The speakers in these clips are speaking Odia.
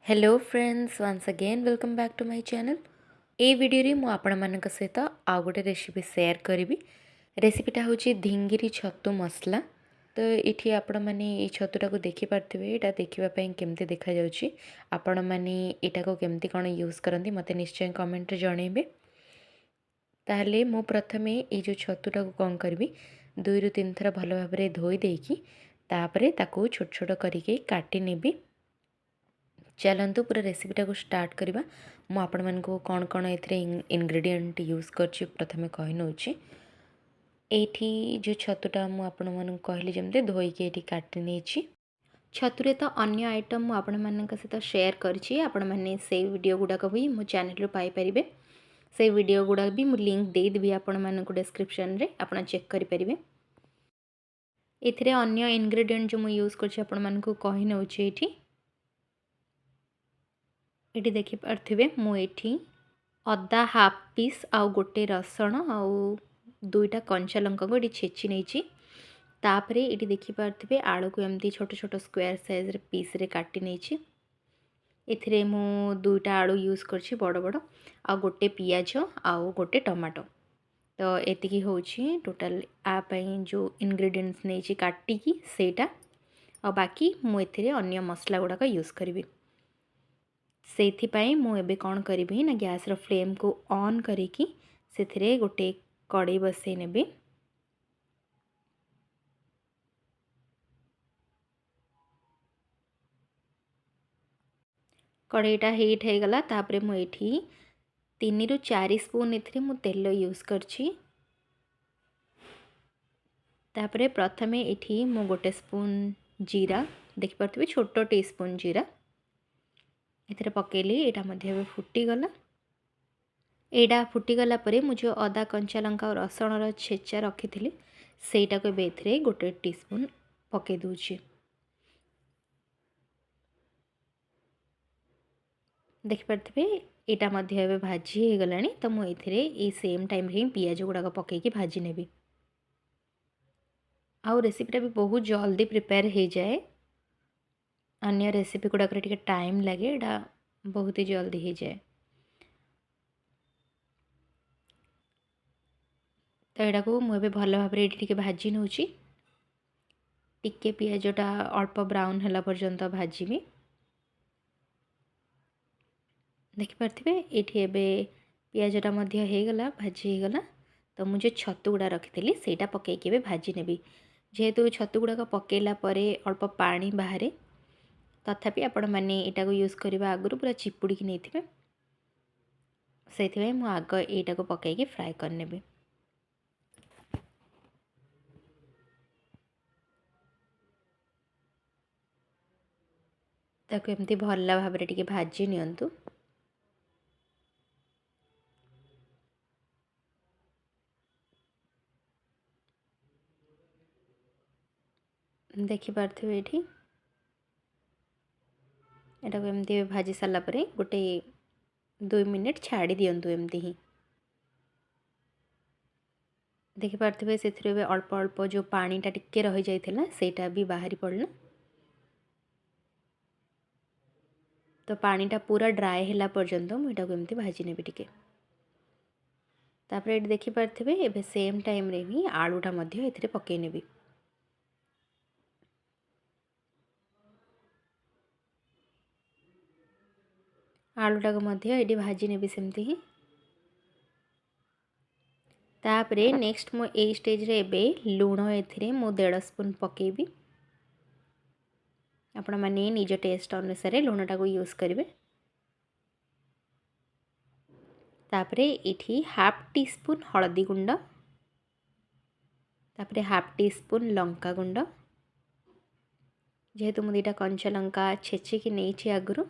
Hello friends, once again welcome back to my channel. ଏଇ ଭିଡ଼ିଓରେ ମୁଁ ଆପଣମାନଙ୍କ ସହିତ ଆଉ ଗୋଟେ ରେସିପି ସେୟାର କରିବି। ରେସିପିଟା ହେଉଛି ଧିଙ୍ଗିରି ଛତୁ ମସଲା। ତ ଏଠି ଆପଣମାନେ ଏଇ ଛତୁଟାକୁ ଦେଖିପାରୁଥିବେ, ଏଇଟା ଦେଖିବା ପାଇଁ କେମିତି ଦେଖାଯାଉଛି। ଆପଣମାନେ ଏଇଟାକୁ କେମିତି କ'ଣ ୟୁଜ୍ କରନ୍ତି, ମୋତେ ନିଶ୍ଚୟ କମେଣ୍ଟରେ ଜଣାଇବେ। ତାହେଲେ ମୁଁ ପ୍ରଥମେ ଏଇ ଯେଉଁ ଛତୁଟାକୁ କ'ଣ କରିବି, 2ରୁ 3 ଥର ଭଲ ଭାବରେ ଧୋଇ ଦେଇକି ତାପରେ ତାକୁ ଛୋଟ ଛୋଟ କରିକି କାଟି ନେବି। ଚାଲନ୍ତୁ ପୁରା ରେସିପିଟାକୁ ଷ୍ଟାର୍ଟ କରିବା। ମୁଁ ଆପଣମାନଙ୍କୁ କ'ଣ କ'ଣ ଏଥିରେ ଇନଗ୍ରେଡ଼ିଏଣ୍ଟ ୟୁଜ୍ କରିଛି ପ୍ରଥମେ କହି ନେଉଛି। ଏଇଠି ଯେଉଁ ଛତୁଟା ମୁଁ ଆପଣମାନଙ୍କୁ କହିଲି ଯେମିତି ଧୋଇକି ଏଇଠି କାଟି ନେଇଛି। ଛତୁରେ ତ ଅନ୍ୟ ଆଇଟମ୍ ମୁଁ ଆପଣମାନଙ୍କ ସହିତ ସେୟାର କରିଛି, ଆପଣମାନେ ସେଇ ଭିଡ଼ିଓ ଗୁଡ଼ାକ ବି ମୋ ଚ୍ୟାନେଲରୁ ପାଇପାରିବେ। ସେଇ ଭିଡ଼ିଓ ଗୁଡ଼ାକ ବି ମୁଁ ଲିଙ୍କ୍ ଦେଇଦେବି ଆପଣମାନଙ୍କୁ ଡେସ୍କ୍ରିପସନ୍ରେ, ଆପଣ ଚେକ୍ କରିପାରିବେ। ଏଥିରେ ଅନ୍ୟ ଇନଗ୍ରେଡ଼ିଏଣ୍ଟ ଯେଉଁ ମୁଁ ୟୁଜ୍ କରିଛି ଆପଣମାନଙ୍କୁ କହି ନେଉଛି। ଏଠି ଦେଖିପାରୁଥିବେ, ମୁଁ ଏଠି ଅଦା ହାଫ୍ ପିସ୍ ଆଉ ଗୋଟେ ରସୁଣ ଆଉ 2ଟା କଞ୍ଚା ଲଙ୍କାକୁ ଏଠି ଛେଚି ନେଇଛି। ତାପରେ ଏଠି ଦେଖିପାରୁଥିବେ, ଆଳୁକୁ ଏମିତି ଛୋଟ ଛୋଟ ସ୍କୋୟାର ସାଇଜ୍ରେ ପିସ୍ରେ କାଟି ନେଇଛି। ଏଥିରେ ମୁଁ 2ଟା ଆଳୁ ୟୁଜ୍ କରିଛି ବଡ଼ ବଡ଼, ଆଉ ଗୋଟେ ପିଆଜ ଆଉ ଗୋଟେ ଟମାଟୋ। ତ ଏତିକି ହେଉଛି ଟୋଟାଲ୍ ଆ ପାଇଁ ଯେଉଁ ଇନଗ୍ରେଡ଼ିଏଣ୍ଟସ୍ ନେଇଛି କାଟିକି ସେଇଟା, ଆଉ ବାକି ମୁଁ ଏଥିରେ ଅନ୍ୟ ମସଲା ଗୁଡ଼ାକ ୟୁଜ୍ କରିବି। ସେଇଥିପାଇଁ ମୁଁ ଏବେ କ'ଣ କରିବି ନା, ଗ୍ୟାସ୍ର ଫ୍ଲେମ୍କୁ ଅନ୍ କରିକି ସେଥିରେ ଗୋଟେ କଡ଼େଇ ବସେଇ ନେବି। କଡ଼େଇଟା ହିଟ୍ ହେଇଗଲା। ତାପରେ ମୁଁ ଏଇଠି 3ରୁ 4 ସ୍ପୁନ୍ ଏଥିରେ ମୁଁ ତେଲ ୟୁଜ୍ କରିଛି। ତାପରେ ପ୍ରଥମେ ଏଠି ମୁଁ ଗୋଟେ ସ୍ପୁନ୍ ଜିରା, ଦେଖିପାରୁଥିବେ ଛୋଟ ଟି ସ୍ପୁନ୍ ଜିରା ଏଥିରେ ପକାଇଲି। ଏଇଟା ମଧ୍ୟ ଏବେ ଫୁଟିଗଲା। ଏଇଟା ଫୁଟିଗଲା ପରେ ମୁଁ ଯେଉଁ ଅଦା, କଞ୍ଚା ଲଙ୍କା ଆଉ ରସୁଣର ଛେଚା ରଖିଥିଲି, ସେଇଟାକୁ ଏବେ ଏଥିରେ ଗୋଟେ ଟି ସ୍ପୁନ୍ ପକାଇ ଦେଉଛି। ଦେଖିପାରୁଥିବେ, ଏଇଟା ମଧ୍ୟ ଏବେ ଭାଜି ହେଇଗଲାଣି। ତ ମୁଁ ଏଥିରେ ଏଇ ସେମ୍ ଟାଇମ୍ରେ ହିଁ ପିଆଜ ଗୁଡ଼ାକ ପକାଇକି ଭାଜି ନେବି। ଆଉ ରେସିପିଟା ବି ବହୁତ ଜଲ୍ଦି ପ୍ରିପେୟାର ହେଇଯାଏ। ଅନ୍ୟ ରେସିପି ଗୁଡ଼ାକରେ ଟିକେ ଟାଇମ୍ ଲାଗେ, ଏଇଟା ବହୁତ ହି ଜଲ୍ଦି ହେଇଯାଏ। ତ ଏଇଟାକୁ ମୁଁ ଏବେ ଭଲ ଭାବରେ ଏଇଠି ଟିକେ ଭାଜି ନେଉଛି। ଟିକେ ପିଆଜଟା ଅଳ୍ପ ବ୍ରାଉନ୍ ହେଲା ପର୍ଯ୍ୟନ୍ତ ଭାଜିବି। ଦେଖିପାରୁଥିବେ, ଏଇଠି ଏବେ ପିଆଜଟା ମଧ୍ୟ ହେଇଗଲା, ଭାଜି ହେଇଗଲା। ତ ମୁଁ ଯେଉଁ ଛତୁ ଗୁଡ଼ା ରଖିଥିଲି ସେଇଟା ପକାଇକି ଏବେ ଭାଜି ନେବି। ଯେହେତୁ ଛତୁ ଗୁଡ଼ାକ ପକାଇଲା ପରେ ଅଳ୍ପ ପାଣି ବାହାରେ, ତଥାପି ଆପଣମାନେ ଏଇଟାକୁ ୟୁଜ୍ କରିବା ଆଗରୁ ପୁରା ଚିପୁଡ଼ିକି ନେଇଥିବେ। ସେଇଥିପାଇଁ ମୁଁ ଆଗ ଏଇଟାକୁ ପକାଇକି ଫ୍ରାଏ କରିନେବି। ତାକୁ ଏମିତି ଭଲ ଭାବରେ ଟିକେ ଭାଜି ନିଅନ୍ତୁ। ଦେଖିପାରୁଥିବେ, ଏଇଠି ଏଟାକୁ ଏମିତି ଭାଜି ସାରିଲା ପରେ ଗୋଟେ 2 ମିନିଟ୍ ଛାଡ଼ି ଦିଅନ୍ତୁ ଏମିତି ହିଁ। ଦେଖିପାରୁଥିବେ, ସେଥିରେ ଏବେ ଅଳ୍ପ ଅଳ୍ପ ଯେଉଁ ପାଣିଟା ଟିକେ ରହିଯାଇଥିଲା ସେଇଟା ବି ବାହାରି ପଡ଼ିଲା। ତ ପାଣିଟା ପୁରା ଡ୍ରାଏ ହେଲା ପର୍ଯ୍ୟନ୍ତ ମୁଁ ଏଟାକୁ ଏମିତି ଭାଜି ନେବି ଟିକେ। ତାପରେ ଏଠି ଦେଖିପାରୁଥିବେ, ଏବେ ସେମ୍ ଟାଇମ୍ରେ ହିଁ ଆଳୁଟା ମଧ୍ୟ ଏଥିରେ ପକାଇ ନେବି। ଆଳୁଟାକୁ ମଧ୍ୟ ଏଠି ଭାଜି ନେବି ସେମିତି ହିଁ। ତାପରେ ନେକ୍ସଟ ମୁଁ ଏଇ ଷ୍ଟେଜ୍ରେ ଏବେ ଲୁଣ ଏଥିରେ ମୁଁ 1.5 ସ୍ପୁନ୍ ପକାଇବି। ଆପଣମାନେ ନିଜ ଟେଷ୍ଟ ଅନୁସାରେ ଲୁଣଟାକୁ ୟୁଜ୍ କରିବେ। ତାପରେ ଏଠି ହାଫ୍ ଟି ସ୍ପୁନ୍ ହଳଦୀ ଗୁଣ୍ଡ, ତାପରେ ହାଫ୍ ଟି ସ୍ପୁନ୍ ଲଙ୍କା ଗୁଣ୍ଡ। ଯେହେତୁ ମୁଁ 2ଟା କଞ୍ଚା ଲଙ୍କା ଛେଚିକି ନେଇଛି ଆଗରୁ,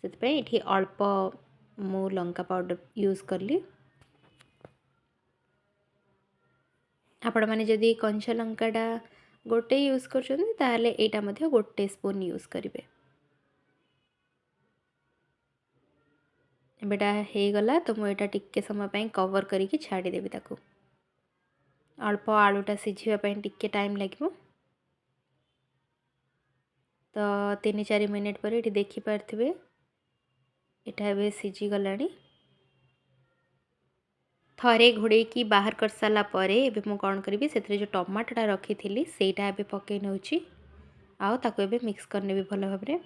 ସେଥିପାଇଁ ଏଠି ଅଳ୍ପ ମୁଁ ଲଙ୍କା ପାଉଡ଼ର ୟୁଜ୍ କଲି। ଆପଣମାନେ ଯଦି କଞ୍ଚା ଲଙ୍କାଟା ଗୋଟେ ୟୁଜ୍ କରୁଛନ୍ତି, ତାହେଲେ ଏଇଟା ମଧ୍ୟ ଗୋଟେ ସ୍ପୁନ୍ ୟୁଜ୍ କରିବେ। ଏବେ ଏଇଟା ହେଇଗଲା। ତ ମୁଁ ଏଇଟା ଟିକେ ସମୟ ପାଇଁ କଭର୍ କରିକି ଛାଡ଼ିଦେବି ତାକୁ। ଅଳ୍ପ ଆଳୁଟା ସିଝିବା ପାଇଁ ଟିକେ ଟାଇମ୍ ଲାଗିବ। ତ 3-4 ମିନିଟ୍ ପରେ ଏଠି ଦେଖିପାରୁଥିବେ, ଏଇଟା ଏବେ ସିଝିଗଲାଣି। ଥରେ ଘୋଡ଼େଇକି ବାହାର କରିସାରିଲା ପରେ ଏବେ ମୁଁ କ'ଣ କରିବି, ସେଥିରେ ଯେଉଁ ଟମାଟୋଟା ରଖିଥିଲି ସେଇଟା ଏବେ ପକାଇ ନେଉଛି ଆଉ ତାକୁ ଏବେ ମିକ୍ସ କରିନେବି ଭଲ ଭାବରେ।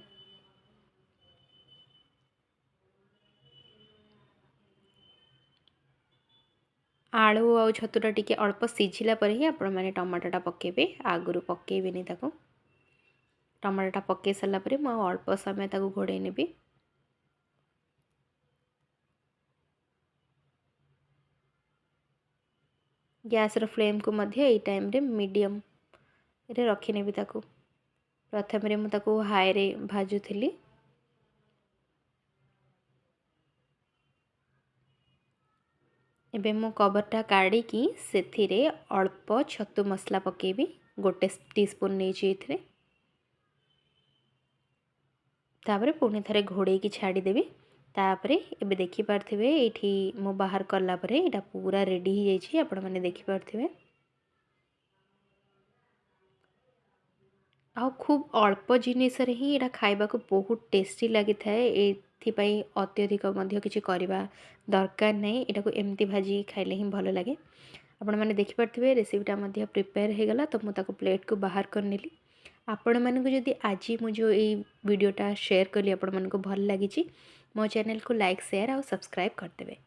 ଆଳୁ ଆଉ ଛତୁଟା ଟିକେ ଅଳ୍ପ ସିଝିଲା ପରେ ହିଁ ଆପଣମାନେ ଟମାଟୋଟା ପକାଇବେ, ଆଗରୁ ପକାଇବେନି ତାକୁ। ଟମାଟୋଟା ପକାଇ ସାରିଲା ପରେ ମୁଁ ଆଉ ଅଳ୍ପ ସମୟ ତାକୁ ଘୋଡ଼େଇ ନେବି। ଗ୍ୟାସ୍ର ଫ୍ଲେମ୍କୁ ମଧ୍ୟ ଏଇ ଟାଇମ୍ରେ ମିଡ଼ିୟମ୍ରେ ରଖିନେବି ତାକୁ। ପ୍ରଥମରେ ମୁଁ ତାକୁ ହାଇରେ ଭାଜୁଥିଲି। ଏବେ ମୁଁ କଭର୍ଟା କାଢ଼ିକି ସେଥିରେ ଅଳ୍ପ ଛତୁ ମସଲା ପକାଇବି। 1 ଟିସ୍ପୁନ୍ ନେଇଛି ଏଥିରେ। ତାପରେ ପୁଣି ଥରେ ଘୋଡ଼େଇକି ଛାଡ଼ିଦେବି। ତାପରେ ଏବେ ଦେଖିପାରୁଥିବେ, ଏଇଠି ମୁଁ ବାହାର କଲା ପରେ ଏଇଟା ପୁରା ରେଡ଼ି ହେଇଯାଇଛି, ଆପଣମାନେ ଦେଖିପାରୁଥିବେ। ଆଉ ଖୁବ୍ ଅଳ୍ପ ଜିନିଷରେ ହିଁ ଏଇଟା ଖାଇବାକୁ ବହୁତ ଟେଷ୍ଟି ଲାଗିଥାଏ। ଏଥିପାଇଁ ଅତ୍ୟଧିକ ମଧ୍ୟ କିଛି କରିବା ଦରକାର ନାହିଁ, ଏଇଟାକୁ ଏମିତି ଭାଜିକି ଖାଇଲେ ହିଁ ଭଲ ଲାଗେ। ଆପଣମାନେ ଦେଖିପାରୁଥିବେ, ରେସିପିଟା ମଧ୍ୟ ପ୍ରିପେୟାର ହେଇଗଲା। ତ ମୁଁ ତାକୁ ପ୍ଲେଟ୍କୁ ବାହାର କରିନେଲି। ଆପଣମାନଙ୍କୁ ଯଦି ଆଜି ମୁଁ ଯେଉଁ ଏଇ ଭିଡ଼ିଓଟା ସେୟାର କଲି ଆପଣମାନଙ୍କୁ ଭଲ ଲାଗିଛି, ମୋ ଚ୍ୟାନେଲକୁ ଲାଇକ୍, ସେୟାର ଆଉ ସବସ୍କ୍ରାଇବ୍ କରିଦେବେ।